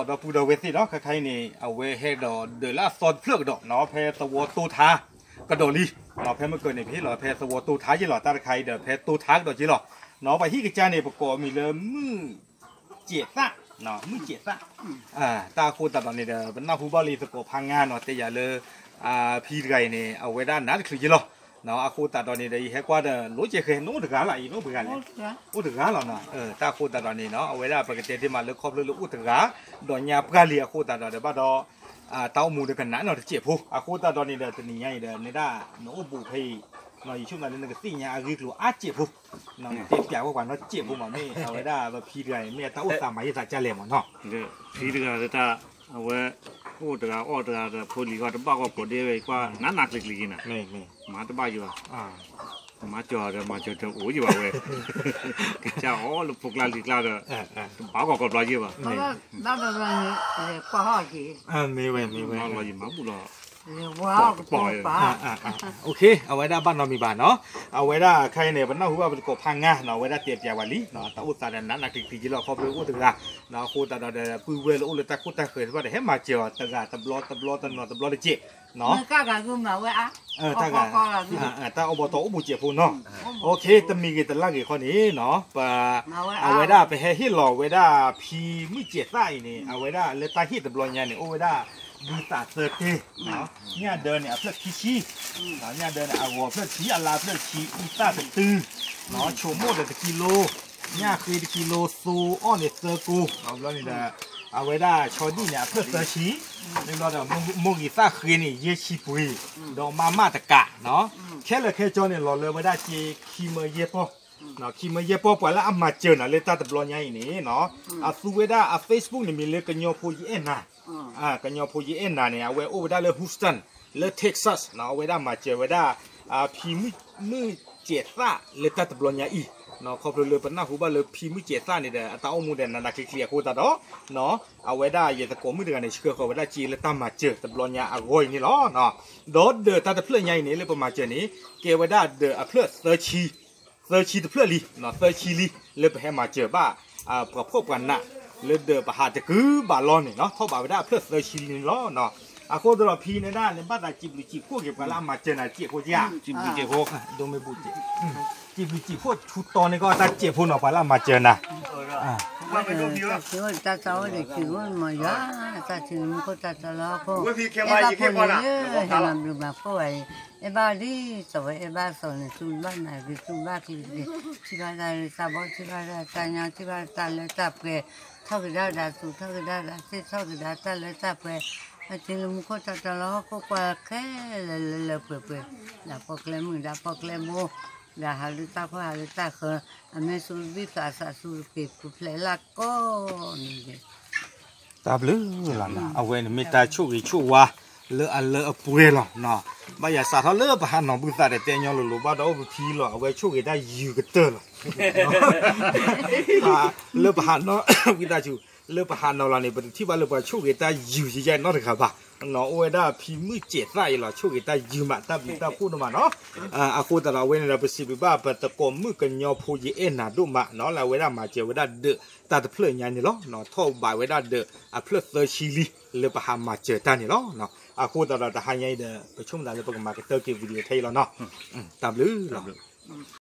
ဒီပုၢ်ဒီဝဲၢ်သ့ၣ်ဒီး ခဲခါအံၤန့ၣ် အဝဲဟဲဒီးဒၢးလၢအသီတဖျၢၣ်ကဒီးနီၤ ဖဲသဝီတိထါကဒီးလံ. ဖဲမုၢ်ကၢၤန့ၣ် ပဟ့ၣ်လီၤဖဲသဝီတိထါက့လီၤ တၢ်တခါအံၤဒီး ဖဲတိထါကဒီးက့လီၤ. နီၤ ပှၤဟံၣ်ကစၢ်န့ၣ် ပကိးအမံၤလၢမုၢ်စဲးသၣ်, မုၢ်စဲးသၣ်. တၢ်အဃိသတးဒီးန့ၣ်ဒီး ပနၢ်ဟူဘၣ်လံသကိးဖးငါနီၤ တဲယၤလၢ ဖံတဂၤအံၤန့ၣ် အဝဲဒၣ်နးတချုးက့လီၤ. အဃိသတးဒီးန့ၣ်ဒီး ယဟဲကွၢ်ဒီး လိာ်ကဲဃဲ နအိၣ်တဂၤလီၤ အံၤနအိၣ်ပှဲၤဂၤလဲၣ်. အိၣ်တဂၤလီၤနီၤ. တၢ်အဃိသတးဒီးန့ၣ်နီၤ အဝဲဒၣ်ပကတဲတ့ၢ်မးလၢခီဖျိလၢအိၣ်တဂၤ ဒီးညါပှၢ်လံအဃိသတးဒီး ဘၣ်ဒီး တၢ်အိၣ်မူဒီးကနးနီၤတစဲးဖိ အဃိသတးဒီးန့ၣ်ဒီး တနံၤညါအံၤဒီး နဲဒၣ်နအိၣ်ဘူးဖဲအံၤ ယဆိကမိၣ်လၢနကသ့ၣ်ညါအဂ့ၢ်ကျိၤအါစဲးဖိ နတဲပျးဝဲပှၤနီတစဲးဖိမး မ့ၢ်အဝဲဒၣ်ပဖံတဂၤအံၤ မ့ၢ်အတၢ်အိၣ်သးမၤယသးဒ်လဲၣ်မးနီၤ. ဖံတဂၤတၢ် အဝဲ အိၣ်တဂၤအီၣ်တဂၤဒီး ဖိလံၤဃီတဘၣ်ဂီၤကိးဒ့ဝဲ ကွၢ်နးနးကျံၤကျံၤက့ၤနၤ မၤတဘၣ်ယဘၣ်. မၤစၢၤဒီးမၤစၢၤတအိၣ်ယဘၣ်ဝဲ ကစၢ်အီၣ်လၢဖိကျါလံၤကျါဒီး တဘၣ်ဂီၤကိးဘျီယဘၣ်. မ့ၢ်ဝဲ မ့ၢ်ဝဲ လီၤယမၤဘူၣ်လီၤ အဝဲဒၣ်ဘၣ်နီတမံၤဘၣ်နီၤ. အဝဲဒၣ်ခဲအံၤန့ၣ် ပနၢ်ဟူဘၣ်ပသကိးဖးငါနီၤ အဝဲဒၣ်တဲပျးဝဲလံ တၢ်အိၣ်သးဒီးနးနးကျံၤကျံၤက့လီၤ ခီဖျိအိၣ်တဂၤ အဃိသတးဒီး ပုၢ်ဝဲၢ်လၢအိၣ်လၢတၢ်ခိၣ်တၢ်ဃၢၤတဖၣ်ဒီး ဟဲမၤစၢၤအီၤတဂၤတဘျီတဘျီတနီၤတဘျီတစဲး တၢ်ဂၤ တၢ်အီၣ်ဘီတီအိၣ်ဘူးစဲးဖိနီၤ. တမံၤဂ့ၤတလါဂ့ၤခီန့ၣ်နီၤ အဝဲဒၣ်ပဟဲဟ့ၣ်လီၤဝဲဒၣ်ဖံမုၢ်စဲးသၣ်အံၤန့ၣ် အဝဲဒၣ်လၢတၢ်ဟ့ၣ်တဘျီညါန့ၣ် အိၣ်ဝဲဒၣ် ဘုသးသၢက့ ညၣ်ဒၢန့ၣ် အဖျၢၣ်ခံဆံ ညၣ်ဒၢန့ၣ် အဂီၤဖျၢၣ်တဆံ အလါဖျၢၣ်တဆံ အူသၣ်တတုၤ ဆိမိၣ်ဒီးတကံလိ ညၣ်ဃ့တကံလိ သိအီၣ်န့ၣ်သၢကိ ဘျီန့ၣ်ဒီး အဝဲဒၣ်ဆီဒံၣ်န့ၣ် အဖျၢၣ်သၢဆံ ဘျီဒီး မိၢ်ဂံၤသၣ်ဃ့န့ၣ် ယဲၢ်ဆံပှ့ၤ ဒီးမါမၢ်တကး ခဲလၢာ်ခဲဆ့န့ၣ် လီၤလၢဝဲဒၣ်စ့ခံမၢယဲၢ်ပီၢ် ခံမၢယဲၢ်ပီၢ် ပှၤလၢအမၤစၢၤနၤလၢတၢ်တဘျီညါအံၤန့ၣ် အသူဝဲဒၣ်အ Facebook န့ၣ်မ့ၢ်လၢကညီဖိယအဲၣ်နၤ ကညီဖိယအဲၣ်နၤန့ၣ် အဝဲအိၣ်ဝဲဒၣ်လၢ Houston လၢ Texas အဝဲဒၣ်မၤစၢၤဝဲဒၣ် ဖံမုၢ်စဲးသၣ်လၢတၢ်တဘျီညါအံၤ ခီဖျိလၢပနၢ်ဟူဘၣ်လၢဖံမုၢ်စဲးသၣ်န့ၣ်ဒီး အတၢ်အိၣ်မူဒီးနးနးကျံၤကျံၤအဃိသတးဒီး အဝဲဒၣ်ယသကိးမုၣ်တဂၤန့ၣ် ဆှၢဃီၤဝဲဒၣ်စ့လၢတၢ်မၤစၢၤတဘျီညါအဂီၢ်အံၤန့ၣ်လီၤ. ဒီးဒၢးတၢ်တဖျၢၣ်ညါအံၤန့ၣ် လၢပမၤစၢၤန့ၣ် ကဲဝဲဒၣ်ဒၢးအဖျၢၣ်သၢဆံ သၢဆံတဖျၢၣ်လံ သၢဆံလံ လၢပဟဲမၤစၢၤဘၣ် ပှၤဖှီၣ်ပှၤနး လၢဒၢးပဟးတကုဘးလီၤန့ၣ် ထီၣ်ဘးဝဲဒၣ်အဖျၢၣ်သၢဆံလံန့ၣ်လီၤ. အဃိသတးဒီးဖံန့ၣ်ဒၣ် နဘၣ်သးစံးဘျုးစံးဖှိၣ်က့ၤပှၤလၢအမၤစၢၤနၤစ့အဃိဧါ ဒိမ့ၢ်ဘူၣ် စံးဘျုးစံးဖှိၣ်ထူတီန့ၣ်ကီၢ်တၢ်စဲးဖိနီၤ ပှၤလၢအမၤစၢၤနၤ တၢ်စံးအိၣ်တၢ်စံးအိၣ်န့ၣ် စံးအိၣ်မ့ၢ်ယွၤ တၢ်ထံၣ်လၢမူခိၣ်တၢ်တီလီၤဟီၣ်ခိၣ် အဲၣ်ဘၣ်ဖိန့ၣ်လၢ ဟဲမၤဘျုးမၤဖှိၣ်ဘၣ်အံၤ အဲၣ်ဘၣ်ဒ်သိးဝဲ အဲၣ်ဘၣ်သိးန့ၣ် သူၣ်ဘၣ်နၤဂ့ၤ သူၣ်ဘၣ်ချံဂ့ၤ ထံၣ်ဘၣ်တၢ်လၢတၢ်ဘီ ထံၣ်ဘၣ်တၢ်တၢ်ညီ ထံၣ်ဘၣ်တၢ်လၢတၢ်ပှဲၤ ထီၣ်ကဒါဒၣ်သူၣ် ထီၣ်ကဒါဒၣ်သ့ၣ် ထီၣ်ကဒါတၢ်လၢတၢ်ပှဲၤ အထံၣ်လၢမူခိၣ်တၢ်တီလီၤဟီၣ်ခိၣ်ကွၢ်ခဲလၢာ်လၢလၢပှဲၤပှဲၤ ဒၣ်ပီၣ်ကျဲမုၢ် ဒၣ်ပီၣ်ကျဲဘိ ဒၣ်ဟးလၢတၢ်ဖှီၣ်ဟးလၢတၢ်ဃၢၤ အမ့ၢ်သူၣ်ဘံၣ်သးစၢ်သူၣ်က့ၤပူၤဖျဲးလၢ်ကိးနံၤဒဲး တၢ်ဘျုးလီၤနီၤ အဝဲန့ၣ်မ့ၢ်တၢ်ဆိၣ်ဂ့ၤဆိၣ်ဝါ လၢအလၢအပှဲၤလီၤနီၤ ဘၣ်ယၤစးထီၣ်လၢပဟးနီၤဘုသးဒီးတဲညီလိၤလိၤ ဘၣ်ဒီးအိၣ်ပဖံလီၤ အဝဲဆိၣ်ဂ့ၤတၢ်ယုၤကတၢၢ်လီၤ လၢပဟးနီၤ ဝံသးစူၤ လၢပဟးနီၤလီၤန့ၣ် ပတထံၣ်ဘၣ်လၢပှၤဆိၣ်ဂ့ၤတၢ်ယုၤယယဲၢ်နီတဂၤဘၣ် နီၤ အိၣ်ဝဲဒၣ်ဖံမုၢ်စဲးသၣ်အံၤလီၤ ဆိၣ်ဂ့ၤတၢ်ယုၤမး တၢ်ဘျုးတၢ်ဖှိၣ်ဒိၣ်မးနီၤ အဃိသတးဒီးအဝဲန့ၣ်ဒီး ပစံးဘျုးဘၣ်ပသကိးမုၣ်ကညီဖိယအဲၣ်နၤဒိၣ်မးနီၤ လၢအဝဲဒၣ်မၤစၢၤဝဲဒၣ်ဒၢးတၢ်တဖျၢၣ်ညါန့ၣ်လီၤ ထီၣ်ဘးဝဲဒၣ်ဒၢးအဖျၢၣ်သၢဆံလံ လၢပဟးမၤစၢၤတၢ်န့ၣ်လီၤ အဃိသတးဒီးတဟါညါအံၤဒီး ပဆိကမိၣ်သးလၢပကမၤကတၢၢ်က့ၤ video ထဲအံၤလီၤနီၤ တၢ်ဘျုးလီၤ